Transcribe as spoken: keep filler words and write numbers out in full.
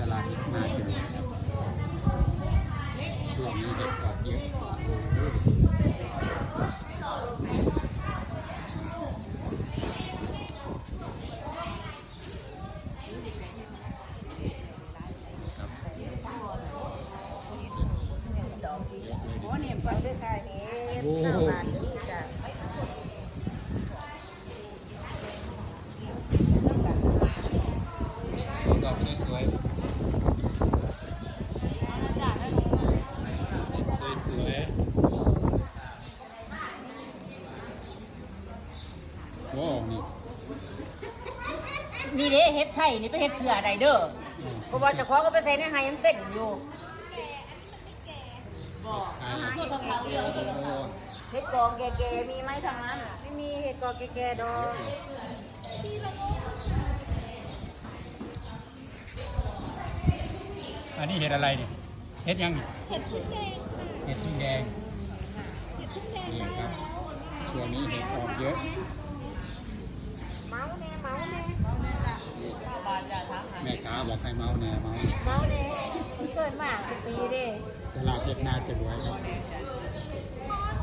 ตลาดเห็ดนาเฉลิมครับ ช่วงนี้เห็ดออกเยอะ โอ้เนี่ย ไปด้วยค่ะเห็ด โอ้ เก้าบาทนี่จ้ะ ดอกสวยๆ สวยๆ ว้าว นี่ นี่เด้ เห็ดไข่นี่ไปเห็ดเสื้อได้เด้อ อืม เพราะว่าเจ้าของก็ไปใส่ในไห่มันเต็มอยู่ อ่า เห็ดกองแก่ๆ มีไหมทางนั้นน่ะ ไม่มีเห็ดกองแก่ๆ ดอก อันนี้เห็ดอะไรนี่ เห็ดยังนี่ เห็ดพึ่งแดงค่ะ เห็ดพึ่งแดง เห็ดพึ่งแดง นี่ครับ ได้แล้ว ช่วงนี้เห็ดออกเยอะ เมาแน่ เมาแน่ นี่ แม่ค้าบอกให้เมาแน่ เมาแน่ เมาแน่ เกิดมาเป็นปีเด้ ตลาดเวียดนามจะรวยครับ เ